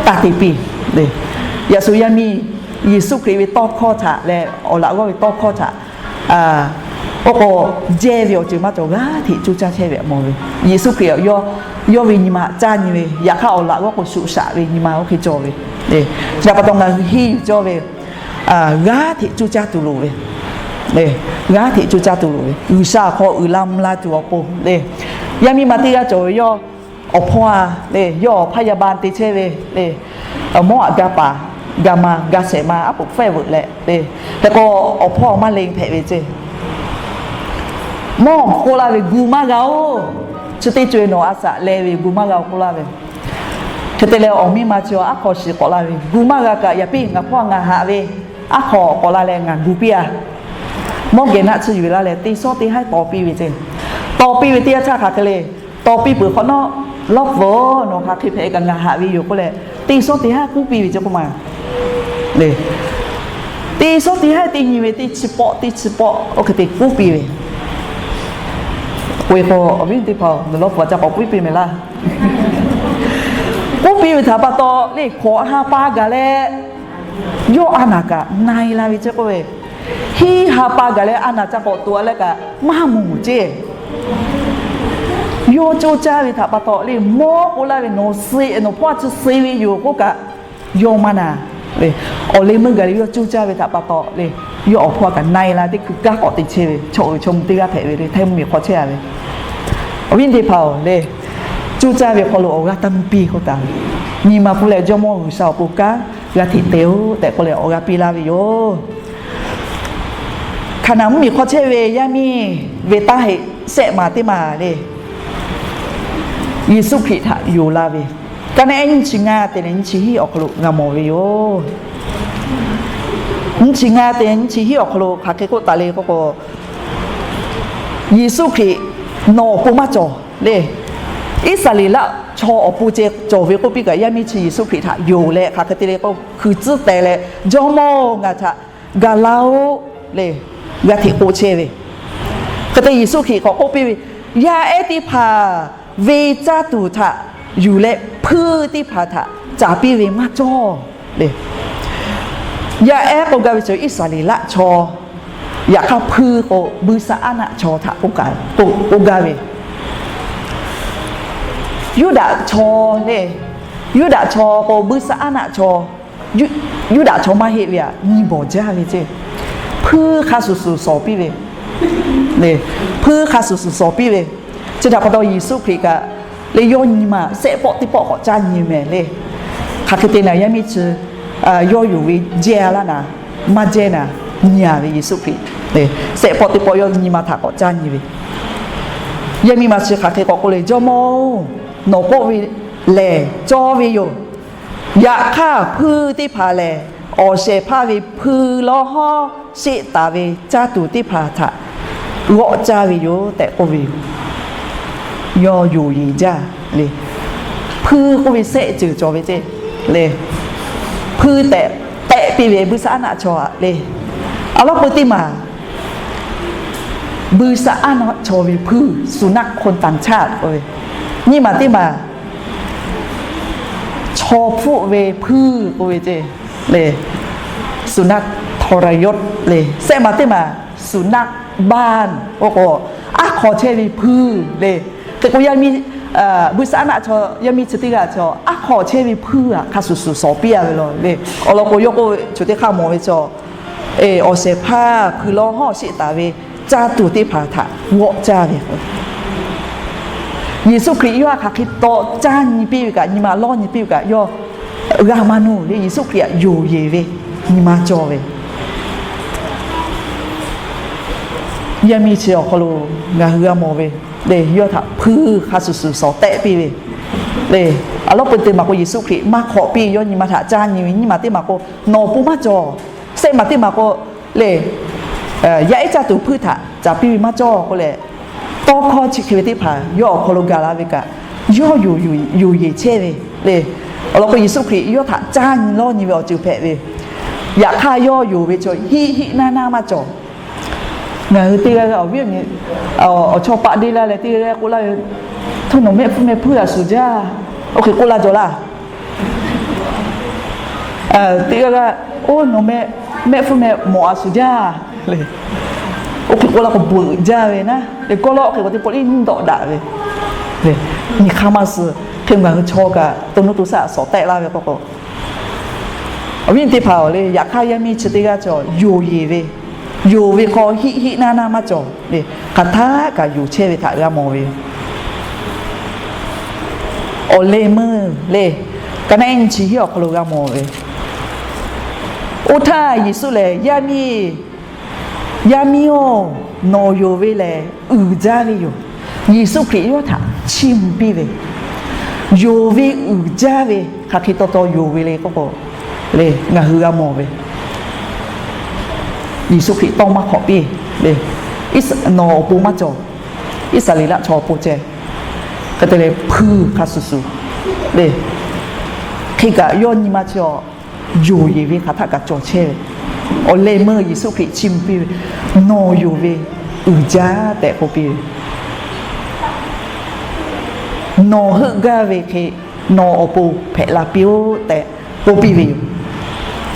taˇ te piˇ le. Yaꞈ shu yaˇ miˇ Yeˍsuˆ Hkriꞈ ve tawˇ hkawˇ htaꞈ leh awˬ laꞈ g'awˇ ve tawˇ hkawˇ htaꞈ oˇ k'o jehˇ ve awˬ ceuˬ maˇ cawˬ g'aˇ hteꞈ coˇ caˇ chehˇ ve htaꞈ mawˬ ve. Yeˍsuˆ Hkriꞈ yawˇ ve nyi ma caˇ nyi ve, yaꞈ hk'aˇ awˬ laꞈ g'awˇ k'o shuꞈ shaꞈ ve nyi ma oˇ hk'e cawˬ ve. Chi htaꞈ pa taw ngaˬ hui henˇ yuˬ cawˇ ve, g'aˇ hteꞈ coˇ caˇ tuˬ loˍ ve, g'aˇ hteꞈ coˇ caˇ tuˬ loˍ ve, G'uiˬsha awˬ hk'aw uiˍ la mvuh la tuˬ awˬ pon le. Yaˇ miˇ ma teˇ g'aˇ cawˬ ve yawˇ awˬ hpawˇ-a le, yawˇ awˬ hpaˇ yaˇ ba te chehˇ ve le. Mawˇ aꞈ ga paˍ ga ma ga shehˍ ma aˉ poꞈ fehˇ veuꞈ leh le. Hk'e k'o awˬ hpawˇ maˇ le hpehꞈ ve ceˇ. Mawˇ k'oˆ laˇ ve, Gu maˇ g'a-oˬ. Chi teˇ co-e nawˬ a shaꞈ leh ve gu maˇ g'a-oˬ k'oˆ laˇ ve. Hk'e te leh awˬ miˇ ma chi aˉ hk'aw shiˍ k'awꞈ la ve, Gu maˇ g'a kaꞈ yaꞈ piˇ ngaˬ hpawˇ ngaˬ haꞈ ve, aˉ hk'aw k'awꞈ la leh ngaˬ gu piˇ-a. Mawˇ geh naˆ tsuhˇ yuˬ la leh teˇ shawˉ teˇ haˉ taw piˇ ve ceˇ. Taw piˇ ve teˇ yanˇ htaˇ hk'aˬ hk'e le, taw piˇ peuˬ hk'awꞈ nawˉ, Lawˇ hpfuhˍ-oˬ, nawˬ hk'aˬ hk'e hpehꞈ kaꞈ ngaˬ haꞈ ve yoˬ k'oˆ leh, teˇ shawˉ teˇ haˉ kuˉ piˇ ve ceˇ k'oˆ ma le. Teˇ shawˉ teˇ haˉ teˇ nyi ve teˇ chi pawˆ teˇ chi pawˆ oˇ hk'e te kuˉ piˇ ve. K'oˆ ve k'o, awˬ viˉ teˇ hpaˍ-oˬ, nawˬ Lawˇ hpfuhˍ ca k'awꞈ kuˉ piˇ mehˍ laˇ. Kuˉ piˇ ve htaꞈ pa taw le, hk'awꞈ ha pa gaˬ leh, yawˇ a naˍ kaꞈ na-e la ve ceˇ k'oˆ ve. Teˇ ha pa gaˬ leh a naˬ ca k'awꞈ tuꞈ leh kaꞈ maˇ mawˬ ceˇ. Yawˇ coˇ caˇ ve htaꞈ pa taw le, mawˇ k'oˆ laˇ ve, nawˬ suh, nawˬ hpawˇ a chi suh ve yoˬ k'oˆ kaꞈ, yawˇ maˇ na le. Awˬ leh meuˇ gaˬ leh yawˇ coˇ caˇ ve htaꞈ pa taw le, yawˇ awˬ hpawˇ kaꞈ na-e la teˇ hkui kanˉ k'awꞈ te chehˇ ve, chaw uiˍ chaw mvuh teˇ g'aˇ hpehꞈ ve le, htaiˇ mvuhˇmiˬ hk'aw chehˇ a ve. Awˬ viˉ teˇ hpaˍ-oˬ le, coˇ caˇ ve hk'aw lo awˬ g'aˇ taˇ mvuh piˇ k'oˆ taˍ ve, nyi ma hpu leh Jawˇmawˇ G'uiˬsha awˬ pon kanˉ g'a hteꞈ te-oˬ tehꞈ k'oˆ leh awˬ g'aˇ piˇ laˇ ve yoˬ. Hkaˍnanˍ mvuhˇmiˬ hk'aw chehˇ ve yaˇ miˇ ve taˇ heꞈ sehˆ maˬ teˇ maˬ le, Yeˍsuˆ Hkriꞈ htaꞈ yonˍ la ve, ka naˆ ehˉ nyiˇ chi ngaˇ te leh nyiˇ chi hiˉ awˬ hk'aw lo g'a mawˬ ve yoˬ. Nyiˇ chi ngaˇ te nyiˇ chi hiˉ awˬ hk'aw lo hk'aˬ hk'e k'oˆ taˍ le k'oˆ k'o, Yeˍsuˆ Hkriꞈ nawˬ awˬ pon maˇ cawˬ le. Iˉsaˍreˍlaˆ chaw awˬ pon ceh cawˬ ve k'oˆ piˇ kaꞈ, yaˇ miˇ chi Yeˍsuˆ Hkriꞈ htaꞈ yonˍ leh hk'aˬ hk'e te le k'o, hkui tcuhˉ teh leh, Jawˇmawˇ-oˬ, ngaˬ htaꞈ ga laˇ-oˆ le, g'a hteꞈ k'oˆ chehˇ ve. Hk'e te Yeˍsuˆ Hkriꞈ k'awꞈ k'oˆ piˇ ve, yaˇ ehˉ teˇ hpaˍ ve caˇ tuˬ htaꞈ yuˬ leh hpuiˇ teˇ hpaˍ htaꞈ caˍ piˇ ve maˇ cawˇ le. Yaˇ ehˉ k'oˆ gaˇ ve chaw Iˉsaˍreˍlaˆ chaw, yaꞈ hk'aˇ hpuiˇ k'o Buiˇshaˆaˉnaˆ chaw htaꞈ k'oˆ gaˇ ve. Yuˇdaꞈ chaw le, Yuˇdaꞈ chaw k'o Buiˇshaˆaˉnaˆ chaw, Yuˇdaꞈ chaw maˇ heˆ ve aꞈ nyi bawˬ jaˇ ve ceˇ. Hpuiˇ hk'a shuˍ shuˍ shawˍ piˇ ve le. Hpuiˇ hk'a shuˍ shuˍ shawˍ piˇ ve. Chi htaꞈ pa taw Yeˍsuˆ Hkriꞈ kaꞈ le, yawˇ nyi ma sehˆ pawˆ teˇ pawˆ k'awꞈ caˇ nyi mehˍ le. Hk'aˬ hk'e te naˍ, yaˇ miˇ chi yawˇ yonˍ ve jehˇ laˇ naˍ, maˇ jehˇ naˍ, nyi-a ve Yeˍsuˆ Hkriꞈ le. Sehˆ pawˆ teˇ pawˆ yawˇ nyi ma htaꞈ k'awꞈ caˇ nyi ve. Yaˇ miˇ ma chi hk'aˬ hk'e k'awꞈ k'oˆ le, Jawˇmawˇ-oˬ, nawˬ k'oˆ ve lehˬ cawˇ ve yoˬ. Yaꞈ hk'aˇ hpuiˇ teˇ hpaˍ lehˬ, awˬ shehˍ hpaˇ ve hpuiˇ lawˇ hawˉ sheˆ taˍ ve caˇ tuˬ teˇ hpaˍ htaꞈ g'awˆ caˇ ve yoˬ tehꞈ k'oˆ ve yoˬ. Yawˇ yonˍ yeˬ jaˇ le. Hpuiˇ k'oˆ ve sehˆ ceuˬ cawˬ ve ceˇ le. Hpuiˇ tehꞈ tehˆ piˇ ve Buiˇshaˆaˉnaˆ chaw aꞈ le. Awˬ lawn peu teˇ maˬ Buiˇshaˆaˉnaˆ chaw ve hpuiˇ, สุนัขคนต่างชาติ k'oˆ ve. Nyiˇ maˬ teˇ maˬ chaw hpfuhˆ ve hpuiˇ k'oˆ ve ceˇ le, สุนัขทรยศ le. Sehˆ maˬ teˇ maˬ สุนัขบ้าน k'oˆ k'o, aˉ hk'aw chehˇ ve hpuiˇ le. Hk'e k'o yaˇ miˇ, Buiˇshaˆaˉnaˆ chaw yaˇ miˇ chi teˇ g'aˇ chaw aˉ hk'aw chehˇ ve hpuiˇ aꞈ hk'a shuˍ shuˍ shawˍ piˇ-a ve law le. Awˬ lawn k'o yawˇ k'oˆ ve, chaw teˇ hk'aˇ mawˬ ve chaw, awˬ shehˍ hpaˇ hpuiˇ lawˇ hawˉ sheˆ taˍ ve caˇ tuˬ teˇ hpaˍ htaꞈ g'awˆ caˇ ve. Yeˍsuˆ Hkriꞈ yawˇ hk'aˬ hk'e taw caˇ nyi piˇ ve kaꞈ, nyi ma lawˇ nyi piˇ ve kaꞈ, yawˇ g'a maˇ nuˇ le. Yeˍsuˆ Hkriꞈ aꞈ yonˍ yeˬ ve nyi ma cawˬ ve. Yaˇ miˇ chi awˬ hk'aw lo ngaˬ hui g'a mawˬ ve le, yawˇ htaꞈ hpuiˇ hk'a shuˍ shuˍ shawˍ tehˆ piˇ ve le. Awˬ lawn peu teˇ maˬ k'o Yeˍsuˆ Hkriꞈ maˇ hk'awꞈ piˇ, yawˇ nyi ma htaꞈ caˇ nyi ve. Nyiˇ maˬ teˇ maˬ k'o, nawˬ awˬ pon maˇ cawˬ. Sehˆ maˬ teˇ maˬ k'o le, yaˇ ehˉ caˇ tuˬ hpuiˇ htaꞈ caˍ piˇ ve maˇ cawˇ k'oˆ leh, tawˇ hkawˇ chi hk'e ve teˇ hpaˍ yawˇ awˬ hk'aw lo gaˬ la ve kaꞈ, yawˇ yonˍ yeˬ chehˇ ve le. Awˬ lawn k'o Yeˍsuˆ Hkriꞈ yawˇ htaꞈ caˇ nyi lawˇ nyi ve awˬ ceuˬ hpehꞈ ve. Yaꞈ hk'aˇ yawˇ yonˍ ve chaw hiˆ hiˆ naˇ naˇ maˇ cawˬ. Ngaˬ hui teˇ g'aˇ g'aˇ awˬ viˉ awˬ nyi awˬ chawˇ paˆ deˇ laˇ leh teˇ g'aˇ g'aˇ k'oˆ laˇ ve, Htawˇ nawˬ mehˆ hpfuhˇ meh hpuiˇ a shuˍ jaˇ. Oˇ hk'e k'oˆ laˇ jaw laˇ. Teˇ g'aˇ g'aˇ, Oˇ nawˬ mehˆ, mehˆ hpfuhˇ meh mawꞈ a shuˍ jaˇ le. Oˇ hk'e k'oˆ laˇ k'o beuꞈ jaˇ ve naˉ. Gawˇ lawˇ hk'e k'o teˇ pawˆ le nyiˇ dawˆ daꞈ ve le. Nyi hk'aˇ maˇ suh. Hk'e ngaˬ hui chaw kaꞈ to nuˇ to shaˆ shawˍ tehˆ laˇ ve k'oˆ k'o, awˬ viˉ teˇ hpaˍ-oˬ le, yaꞈ hk'aˇ yaˇ miˇ chi teˇ g'aˇ chaw yonˍ yeˬ ve, yonˍ ve hk'aw hiˆ hiˆ naˇ naˇ maˇ cawˬ le. Hk'aˬ htaˆ kaꞈ yonˍ chehˇ ve htaꞈ g'a mawˬ ve. Awˬ leh meuˇ le, ka naˆ ehˉ nyiˇ chi hiˉ awˬ hk'aw lo g'a mawˬ ve. Oˇ htaˇ Yeˍsuˆ lehˬ, Yaˇ miˇ, yaˇ miˇ-oˬ, nawˬ yonˍ ve lehˬ uiˍ jaˇ ve yoˬ. Yeˍsuˆ Hkriꞈ yawˇ htaꞈ chiˇ mvuh piˇ ve, yonˍ ve uiˍ jaˇ ve, hk'aˬ hk'e taw taw yonˍ ve le k'oˆ k'o le, ngaˬ hui g'a mawˬ ve. Yeˍsuˆ Hkriꞈ tawˇ maˇ hk'awꞈ piˇ le. Nawˬ awˬ pon maˇ cawˬ. Iˉsaˍreˍlaˆ chaw awˬ pon ceh. Hk'e te leh hpuiˇ hk'a shuˍ shuˍ le, hk'e kaꞈ yawˇ nyi ma chi awˬ yonˍ yeˬ ve hk'aˬ htaˆ kaꞈ cawˬ chehˇ ve. Awˬ leh meuˇ Yeˍsuˆ Hkriꞈ chiˇ mvuh piˇ ve, Nawˬ yonˍ ve uiˍ jaˇ tehꞈ k'oˆ piˇ ve. Nawˬ heuˆ gaˇ ve hk'e nawˬ awˬ pon hpehꞈ la piˇ-oˆ tehꞈ k'oˆ piˇ ve yoˬ.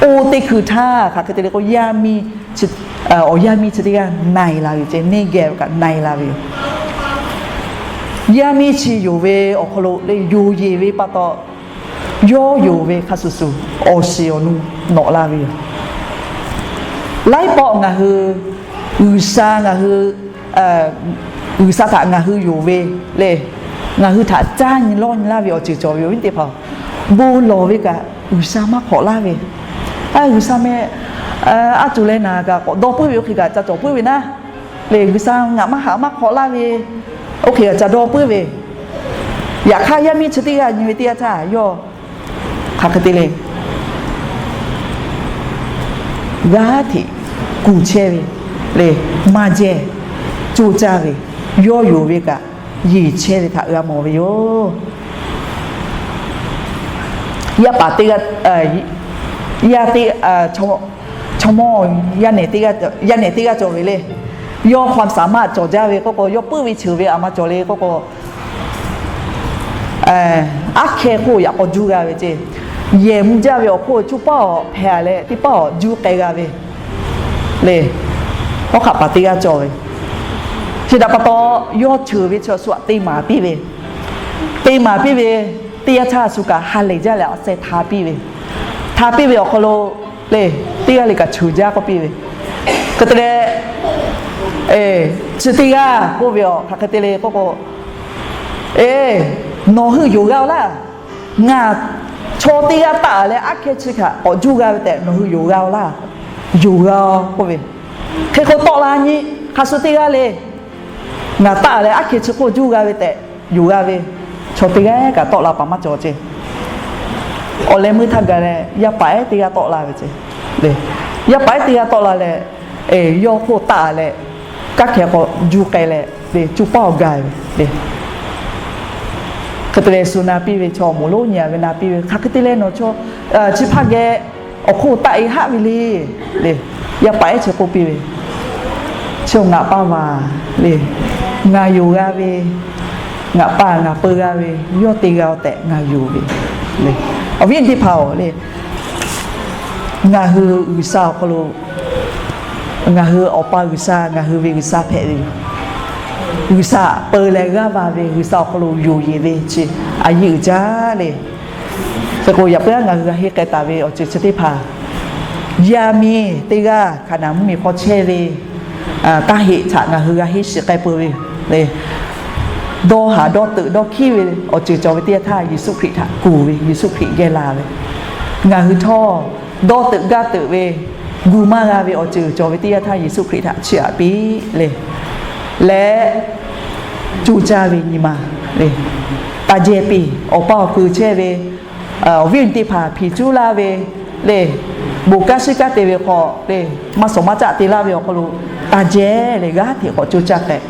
Oˇ teˇ hkui htaˇ hk'aˬ hk'e te le k'o, yaˇ miˇ chi awˬ yaˇ miˇ chi teˇ g'aˇ na-e la ve yoˬ ceˇ. Neˇ geh kaꞈ na-e la ve yoˬ. Yaˇ miˇ chi yonˍ ve awˬ hk'aw lo le, yonˍ yeˬ ve pa taw, yawˇ yonˍ ve hk'a shuˍ shuˍ awˬ shiˍ awˬ nu nawꞈ la ve yoˬ. Laiˉ pawˆ ngaˬ hui G'uiˬsha, ngaˬ hui G'uiˬsha htaꞈ ngaˬ hui yonˍ ve le, ngaˬ hui htaꞈ caˇ nyi lawˇ nyi laˇ ve awˬ ceuˬ cawˬ ve yoˬ. Awˬ viˉ teˇ hpaˍ-oˬ, bon lawˬ ve kaꞈ G'uiˬsha maˇ hk'awꞈ laˇ ve. G'uiˬsha meh, aˉ cuˬ leh naˍ kaꞈ k'awꞈ dawˇ puiˉ ve, oˇ hk'e kaꞈ ca cawˬ puiˉ ve naˉ le. G'uiˬsha ngaˬ maˇ haꞈ maˇ hk'awꞈ laˇ ve, oˇ hk'e kaꞈ ca dawˇ puiˉ ve. Yaꞈ hk'aˇ, yaˇ miˇ chi teˇ g'aˇ nyi ve teˇ yanˇ htaˇ, yawˇ hk'aˬ hk'e te le, g'aˇ hteꞈ kuˬ chehˇ ve le, maˇ jehˇ, co caˇ ve, yawˇ yonˍ ve kaꞈ yeˬ chehˇ ve htaꞈ g'a mawˬ ve yoˬ. Yaˇ paˍ teˇ g'aˇ, yaˇ teˇ, chaw mawˇ, yaˇ nehˬ teˇ g'aˇ cawˬ ve le. Yawˇ hk'aw saˍ maˇ cawˬ jaˇ ve k'oˆ k'o, yawˇ puiˉ ve cheuˬ ve aˬ ma cawˬ le k'oˆ k'o, aˉ hkeh hk'oˆ yaꞈ k'aw juˇ g'a ve ceˇ. Yehˬ mvuh jaˇ ve awˬ hk'oˆ cuˇ paˉ awˬ hpehꞈ leh teˇ paˉ awˬ juˇ k'ai g'a ve le. Hawˉ hk'aˆ paˍ teˇ g'aˇ cawˬ ve. Chi htaꞈ pa taw, yawˇ cheuˬ ve chi awˬ shu aꞈ te maˍ piˇ ve, te maˍ piˇ ve, teˇ yanˇ htaˇ shu kaꞈ ha lehˬ jaˇ leh aꞈ seh hta piˇ ve, hta piˇ ve awˬ hk'aw lo le, teˇ g'aˇ le kaꞈ cheuˬ jaˇ k'oˆ piˇ ve. Hk'e te leh, chi teˇ g'aˇ k'oˆ ve, aˬ hk'aˬ hk'e te le k'oˆ k'o, eˬ, nawˬ hui yonˍ g'a-oˬ laˇ. Ngaˬ chaw teˇ g'aˇ taˆ leh aˉ hkeh chi htaꞈ k'awꞈ juˇ g'a ve tehꞈ nawˬ hui yonˍ g'a-oˬ laˇ. Yonˍ g'a-oˬ k'oˆ ve. Hk'e k'o tawˆ la nyi, hk'a shu teˇ g'aˇ le, ngaˬ taˆ leh aˉ hkeh chi hk'oˆ juˇ g'a ve tehꞈ yonˍ g'a ve chaw teˇ g'aˇ kaꞈ tawˆ la paˍ maˇ cawˬ ceˇ. Awˬ leh meuˇ htaˇ gaˬ leh yaˇ paˍ ehˉ teˇ g'aˇ tawˆ la ve ceˇ. Yaˇ paˍ ehˉ teˇ g'aˇ tawˆ la leh, yawˇ hk'oˆ taˆ leh, kaˉ hkeh k'awꞈ juˇ k'ai leh, cuˇ paˉ awˬ gaˬ ve le. Hk'e te leh shu na piˇ ve, chaw awˬ moˍ lonˉ nyi-a ve na piˇ ve, hk'aˬ hk'e te leh nawˬ chaw chi hpaˇ geh awˬ hk'oˆ taˆ-e haˆ ve le le. Yaˇ paˍ ehˉ chi k'oˆ piˇ ve, Chi ngaˬ paˇ vaˬ le. Ngaˬ yonˍ g'a ve, ngaˬ paˇ ngaˬ peu g'a ve, yawˇ te g'a-oˬ tehꞈ ngaˬ yonˍ ve le. Awˬ viˉ teˇ hpaˍ-oˬ le, ngaˬ hui G'uiˬsha awˬ hk'aw lo, ngaˬ hui Awˬ pa G'uiˬsha, ngaˬ hui ve G'uiˬsha hpehꞈ ve yoˬ. G'uiˬsha peu leh g'aˇ va ve, G'uiˬsha awˬ hk'aw lo yonˍ yeˬ ve chi a yiˇ uiˍ jaˇ le. Hk'e k'o, yaꞈ puiˉ aˉ ngaˬ hui g'a henˇ k'ai taˍ ve awˬ ceuˬ chi teˇ hpaˍ, yaˇ miˇ teˇ g'aˇ Hkaˍnanˍ mvuhˇmiˬ hk'aw chehˇ ve taˇ heˆ htaꞈ ngaˬ hui g'a henˇ shiˍ k'ai peuˬ ve le. Dawˇ haˍ dawˇ teuꞈ dawˇ hkiˉ ve awˬ ceuˬ cawˬ ve teˇ yanˇ htaˇ, Yeˍsuˆ Hkriꞈ htaꞈ kuˬ ve, Yeˍsuˆ Hkriꞈ geh la ve, ngaˬ hui htawˇ dawˇ teuꞈ gaˇ teuꞈ ve, gu maˇ g'a ve awˬ ceuˬ cawˬ ve teˇ yanˇ htaˇ, Yeˍsuˆ Hkriꞈ htaꞈ chiˇ aꞈ piˇ le, leh co caˇ ve nyi ma le, taˇ jehˇ piˇ. Awˬ pa awˬ kuiˬ chehˇ ve awˬ viˉ awˬ nyi teˇ hpaˍ hpiˍ cuˉ laˇ ve le, bon kanˉ shiˉ kanˉ te ve hk'aw le, maˇ shawˍ maˇ caˆ te laˇ ve awˬ hk'aw lo, taˇ jehˇ leh g'aˇ hteꞈ k'awꞈ co caˇ k'ai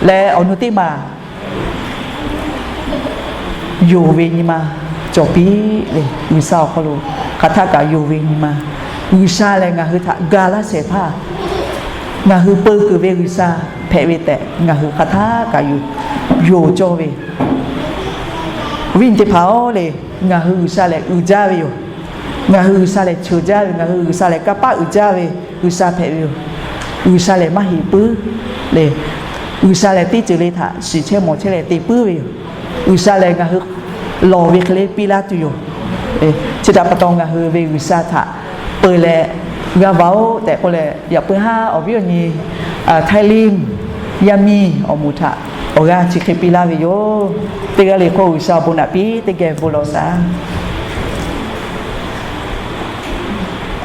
leh, awˬ nu teˇ maˬ yonˍ ve nyi ma cawˬ piˇ le. G'uiˬsha awˬ hk'aw lo hk'aˬ htaˆ kaꞈ yonˍ ve nyi ma, G'uiˬsha lehˬ ngaˬ hui htaꞈ ga laˇ shehˍ hpaˇ, ngaˬ hui peu kuiˬ ve G'uiˬsha hpehꞈ ve tehꞈ ngaˬ hui hk'aˬ htaˆ kaꞈ yonˍ cawˇ ve, awˬ viˉ awˬ nyi teˇ hpaˍ-oˬ le, ngaˬ hui G'uiˬsha lehˬ uiˍ jaˇ ve yoˬ. Ngaˬ hui G'uiˬsha lehˬ cheuˬ jaˇ ve, ngaˬ hui G'uiˬsha lehˬ kanˇ paˆ uiˍ jaˇ ve G'uiˬsha hpehꞈ ve yoˬ. G'uiˬsha lehˬ maˇ heˆ puiˉ le. G'uiˬsha lehˬ teˇ ceuˬ le htaꞈ shiˍ chehˇ mawˬ chehˇ leh te puiˉ ve yoˬ. G'uiˬsha lehˬ ngaˬ hui lawˬ ve hk'e le piˇ laˇ tuˬ yoˬ. Chi htaꞈ pa taw, ngaˬ hui ve G'uiˬsha htaꞈ peu leh g'a va-oˬ tehꞈ k'oˆ leh, yaꞈ puiˉ haˉ awˬ viˉ awˬ nyi Htaiˇ Liˇ yaˇ miˇ awˬ moˍ htaꞈ awˬ g'aˇ chi hk'e piˇ laˇ ve yoˬ. Teˇ g'aˇ le hk'oˆ G'uiˬsha awˬ bon naꞈ piˇ, teˇ geh bon lawˬ shaˍ.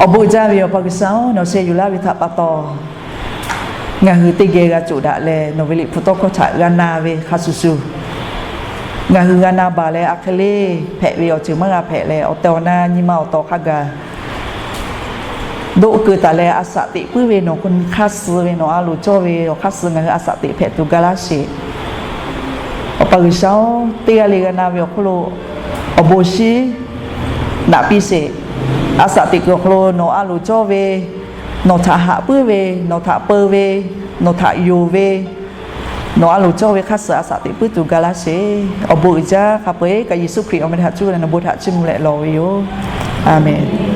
Awˬ bon uiˍ jaˇ ve Awˬ pa G'uiˬsha-oˬ, nawˬ sheh yuˬ laˇ ve htaꞈ pa taw, ngaˬ hui teˇ geh g'a coˬ daꞈ leh, nawˬ ve liꞈ hpu tawˇ hkawˇ htaꞈ g'a na ve hk'a shuˍ shuˍ, ngaˬ hui g'a na baˬ leh, a hk'e le hpehꞈ ve awˬ ceuˬ maˇ g'a hpehꞈ leh, awˬ tehˬ awˬ na nyi ma awˬ taw hk'a gaˬ doˆ keu taˍ leh, a shaꞈ teꞈ puiˉ ve nawˬ hk'aˇ suh ve, nawˬ a loˍ cawˇ ve awˬ hk'aˇ suh ngaˬ hui a shaꞈ teꞈ hpehꞈ tuˬ ga laˇ sheˍ. Awˬ pa G'uiˬsha-oˬ, teˇ g'aˇ le g'a na ve awˬ hk'oˆ lo awˬ bon shinˉ naꞈ piˇ sheˍ. A shaꞈ teꞈ kuiˬ awˬ hk'aw lo nawˬ a loˍ cawˇ ve, nawˬ htaꞈ haꞈ puiˉ ve, nawˬ htaꞈ peu ve, nawˬ htaꞈ yonˍ ve, nawˬ a loˍ cawˇ ve hk'aˇ suh a shaꞈ teꞈ puiˉ tuˬ ga laˇ sheˍ. Awˬ bon uiˍ jaˇ hk'a peu-eˬ kaꞈ Yeˍsuˆ Hkriꞈ awˬ meh htaꞈ cuˇ leh nawˬ bon htaꞈ chiˇ mvuh leh lawˬ ve yoˬ. Aˬmenˍ.